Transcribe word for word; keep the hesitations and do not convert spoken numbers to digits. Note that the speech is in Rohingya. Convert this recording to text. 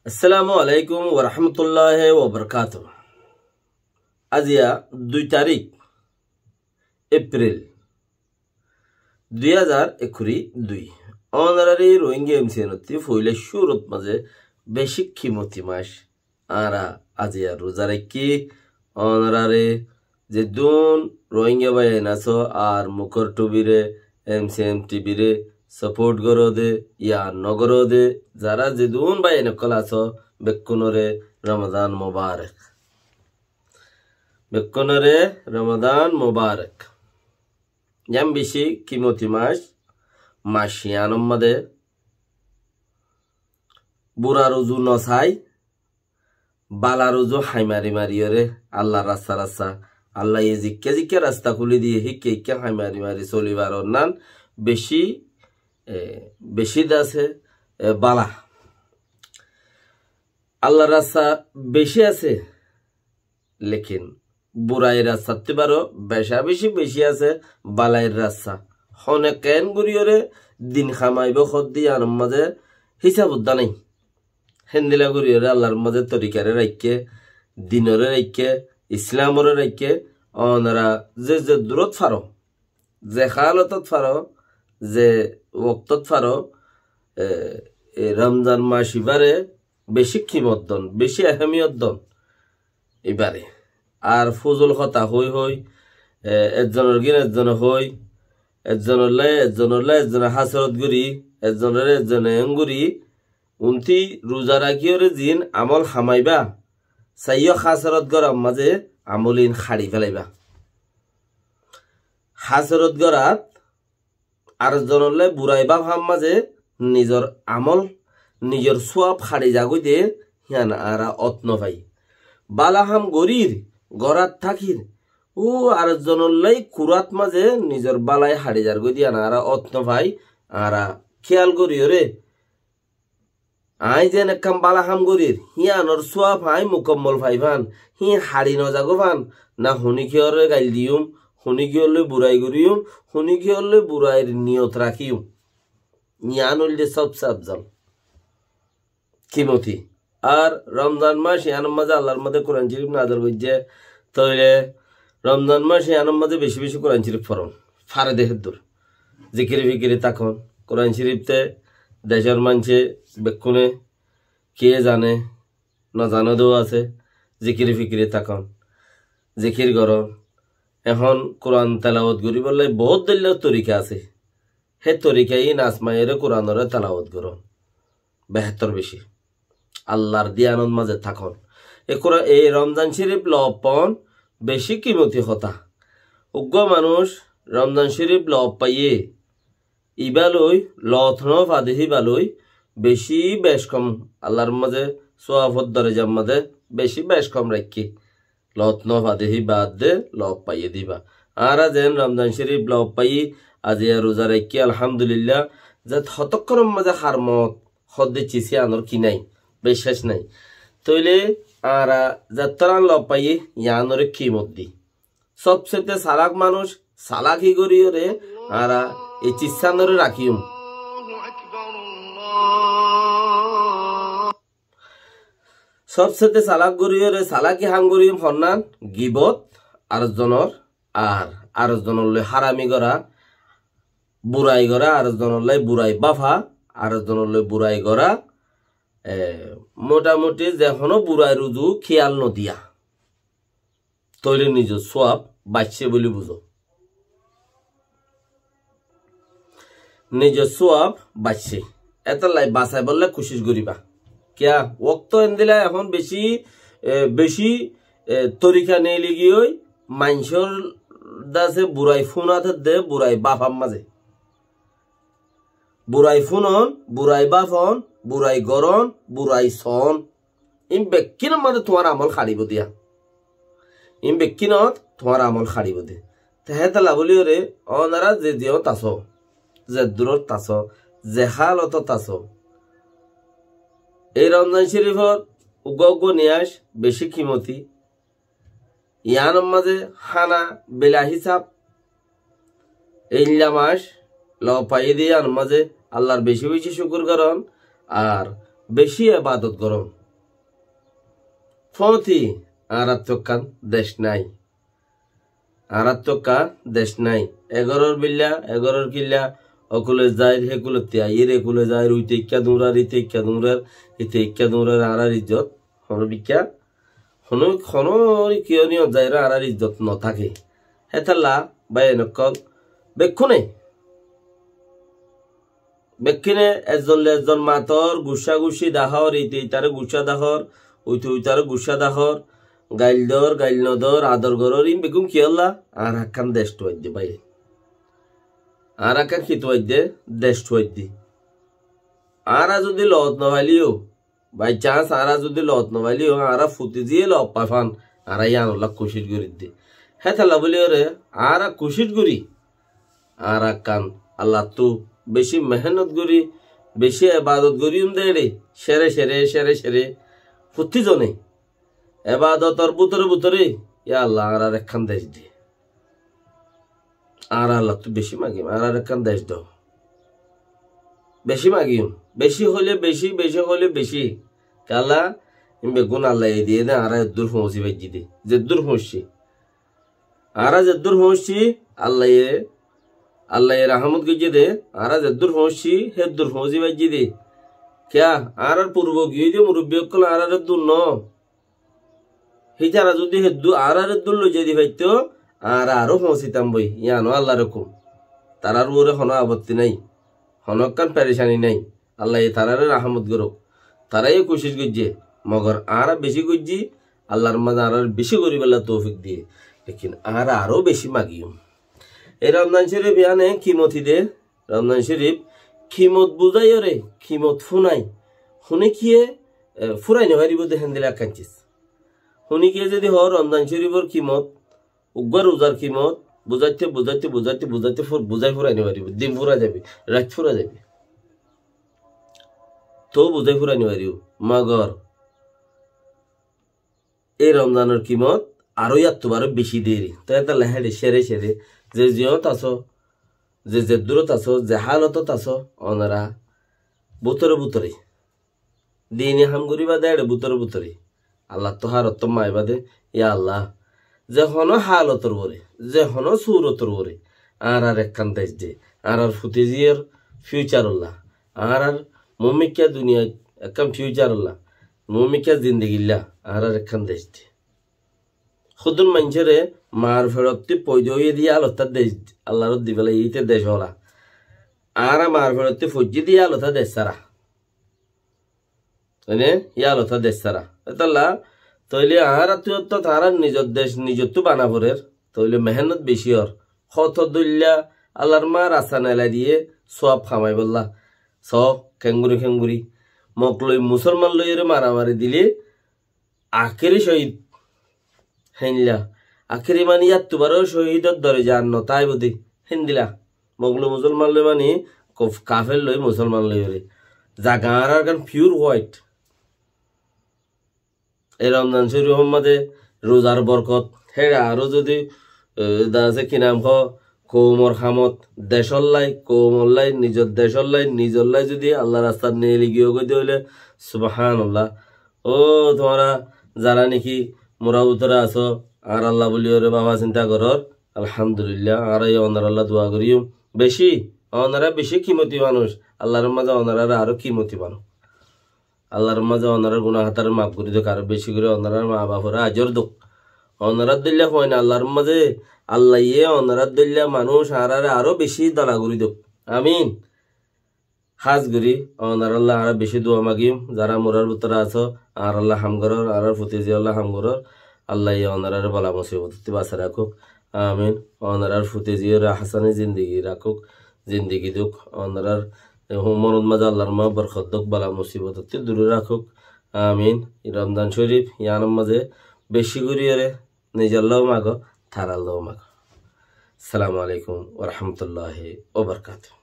Assalamu alaikum wa rahmatullahi wa barakatuhu. Aziya dui tarík Epril dui házar ekkuri dui. Ónorari Rohingya M C N ottú foila cúrut mazé beci kimoti mac. Añára aziya ruza raikki, ónorare zedún Rohingya báiyain asó, ar Mukor T V re, M C N T V re support goróde, ya nogoróde, zará zedún báiyain ókkol asó, bekkúnore Ramadan Mubarak. Bekkúnore Ramadan Mubarak. Yián beci kimoti mac, mac yiánor mazé bura ruzu nosai, bala ruzu hái mari mariyóre, Allar rasta rasta, Allaye zikká zikká rasta kúli diyé, híkka híkka hái mari mari solibar onnán beci, e, beci dase, e, bala. Allar rasta beci asé, lekin burair rastattú baró beca beci beci asé balair rasta. Hone keén goríyore din hamaibó hoddé yiánor mazé hísab uddá nái. Héndilla goríyore Allar mazé torikare raikké, dinore raikké, Islamore raikké, ónora ze ze durót faró, ze hálotot faró, ze woktót faró, e, e Ramzan mac ibáre beci kimot don, beci ehemiyot don ibáre. Ar fuzul hotá hoi hoi, e, ezzonor gín ezzone hoi, ezzonolla ezzonolla ezzone hásorot gorí, ezzonore ezzone en gorí, untí ruza rakíyore ziín amol hamaibá, saiyó hásorot gorar mazé amolín haçi félaibá. Hásorot gorat ar zonolla burai báfar mazé nizor amol, nizor súab haçi zagói de, híyan añára ot nofai. Bála ham gorír, górát tákir, ó ar zonolla kurát mazé nizor bálai haçi zargói de, híyan añára ot nofai. Añára kíyal goríyoré, aññí zeén ekkán bála ham gorír, híyanor súab aññí mukammol faifán, híin haçi nozagófán, na honíkiyoré gail diyúm, honíkiyorlói burai goríyum, honíkiyorlói burair niyot rakíyum. Yián óilde sóbse afzol, kimoti. Ar Romzan mac, yiánor mazé Allar mazé Kuran Córif nazil goijjé, tóile Romzan mac yiánor mazé beci beci Kuran Córif foron, fare de héddur. Zikiri fikiri tákon. Kuran Córif te decór maincé bekkúne ke zane, nozane dóu asé, zikiri fikiri tákon, zikir goron. Ehón Kuran telawot goríbolla bout dóilla torika asé. Hé torika iín azmaiyóre Kuranoré telawot goron. Behétor beci. Allar diyanot mazé tákon. E Kura-, e Romzan Córif lof fon beci kimoti hotá. Uggúa manúic Romzan Córif lof faiyé, ibá loi, lot no fade híba loi, beci bec kom, Allar mazé suafor dorejar mazé beci bec kom raikké. Lot no fade híba adde lof faiyé de íba. Añára zeén Romzan Córif lof faiyí, aziya ruza raikké, alhamdulillah, zat hotókkonor mazé har mot, hodde cis yiánor ki nái, beccác nái. Tóile añára zattóran lof faiyí, yiánoré kimot di. Sóbsete salak manúic, salaki goríyoré añára e cissánoré rakíyum. Sóbsete salak goríyoré salaki ham goríyum honnán, gibot ar zonor, ar ar zonollói harami gorá, burai gorá, ar zonollói burai báfa, ar zonollói burai gorá, e, motamuti ze honó burai ruzu kíyal nodiya. Tóile nizor súab baiccé buli buzó. Nizor súab baiccé. Étolla basaibólla kucíc goríba. Kiyá? Wokto endilla ehón beci, e, beci, e, torika neeli giyói, maincór dase burai fúnat edde, burai báfar mazé. Burai fúnon, burai báfon, burai gorón, burai soón. Iín bekkínor mazé tuáñr amol haçibóu diya. Iín bekkínot tuáñr amol haçibóu de. Te hétolla bóliyoré, ónora ze ziyót asó, ze durót asó, ze hálotót asó, ei Romzan Córifor uggúa uggúa niyaic beci kimoti. Yiánor mazé hána bila hísab, eilla mac lof faiyé de yiánor mazé Allar beci beci cúkur gorón, ar beci ebadot gorón. Fóñti, añáráttu ekkán dec nái. Añáráttu ekkán dec nái. Egoror billa, egoror killa, ókule zair, hékulotti aiyér, hékule zair, uite ikká duñrar, ite ikká duñrar, ite ikká duñrar, añárar izzot, hono bikká, hono, hono kiyóni zair, añárar izzot no táke. Hétolla, báiyain ókkol, bekkúne, bekkúne ezzon le ezzon mator, guccá guccí dahór, ite itare guccá dahór, uite uitare guccá dahór, gail dór, gail no dór, ador gorór, ín bekkún kiyólla? Añára ekkán dec tuaidde, báiyain. Añára ekkán ki tuaidde? Dec tuaidde. Añára zodi lot no failé yó, by chance añára zodi lot no failé yó, añára futi ziyé lot fán, añára yíanolla kucíc gorídde. Hétolla bóliyoré, añára kucíc gorí, añára ekkán Allattu bicí mehénnot gorí, bicí ebadot gorí yún de éçe, cére cére, cére cére, futi zone ebadotor bútore bútore, yá Allah, añárar ekkán dec de. Añára Allattu bicí magiyum, añárar ekkán dec do. Bicí magiyum, bicí hoilé bicí, bicí hoilé bicí. Kiyólla, ín beggún Allaye diyé de, añára eddúr foóñsi faijjí de, zeddúr foóñssi. Añára zeddúr foóñssi, Allaye, Allaye rahámot goijjé de, añára zeddúr foóñssi, héddúr foóñsi faijjí de. Kiyá, añárar purbo giyói de murubbi ókkol añárar eddúr no. Hítara zodi heddú-, añárar eddúr loizai di faitto, añára aró foóñsitam boi, yíano Allar hókum. Tarár uore honó abotti nái, honó ekkán perecani nái. Allaye taráre rahámot gorouk. Taráye kucíc goijjé, mogor añára bicí goijjí, Allar mazé añáráre bicí goríbolla toufik diyé. Lekin añára aró bicí magiyum. E Romzan Córif yíane kimoti de, Romzan Córif kimot buzáiyoré, kimot fúnai. Hone kiyé, e, fúrai nofaribó de héndilla ekkán ciz. Hone kiyé zodi hoó Romzan Córifor kimot, uggúa ruzar kimot, buzáite, buzáite, buzáite, buzáite fur-, buzái fúrai nofaribó. Din fúrai zaibo, rait fúrai zaibo. Tou buzái fúrai nofaribó. Mogor e Romzanor kimot aró yáttu baró bicí deri. Toi hétolla héçe cére cére, ze ziyót asó, ze zeddúrot asó, ze hálotot asó, onora bútore bútore dini ham goríba de éçe bútore bútore Allattú hárottó maiba de, ya Allah, ze honó hálotor uore, ze honó surotor uore, añárar ekkán dec de, añárar futeziyór fiucarolla, añárar muúmikká duniyait ekkán fiucarolla, muúmikká zindigilla, añárar ekkán dec de. Hodún maincóre maar feçottí foida óiye de yíalottá dec, Allar dibela ite dec ola. Añára maar feçottí foijjí de yíalottá dec sára. Ene yíalottá dec sára. Hétolla, tóile añárattú yótto tarár nizor dec nizottú bana forer, tóile mehénnot bicí ór. Hoto dóilla Allar ma rasta nelai diyé, sóab kamaibolla. Só, kenguri kenguri. Mok loi musolman loiyóre maramari dilé, akéri cóhid. Héndilla. Akéri mani yáttu baró cóhidor doreja ar no táibo de. Héndilla. Mok loi musolman loi mani kof-, kafér loi musolman loiyóre. Zaga añárar gán pure white. E Romzan Córifor mazé ruzar borkot, héçe aró zodi, e, dase ki nam hoó, koumor hamot, decóllai, koumollai, nizor decóllai, nizollai zodi Allar rastat neeli giyói de óile, subhánallah. Ó, tuáñra zará niki mura bútore asó, añáralla bóliyoré báfa sinta gorór, alhamdulillah, añára yó onoralla dua goríyum. Bicí, onora bicí kimoti manúic, Allar mazé onorare aró kimoti banouk. Allar mazé onorar guná hátaré maf gorí douk, aró bicí gorí onorar ma baforé ajor douk. Onorar dóilla fuain Allar mazé, Allaye onorar dóilla manúic añáráre aró bicí dana gorí douk. Amin. Hás gorí onoralla añára bicí dua magiyum, zará murar bútore asó, añáralla ham gorór, añárar futeziyólla ham gorór, Allaye onoráre bala musibotottí basai rakók. Amin. Onorar futeziyóre ahsani zindigi rakók, zindigi douk, onorar e, hoó monot mazé Allar ma borkot douk, bala musibotottí dure rakók. Amin. E Romzan Córif, yíanor mazé bicí goríyoré nizollá ó mago, tarallá ó mago. Assalamu alaikum wa rahmatullahi wa barakatuhu.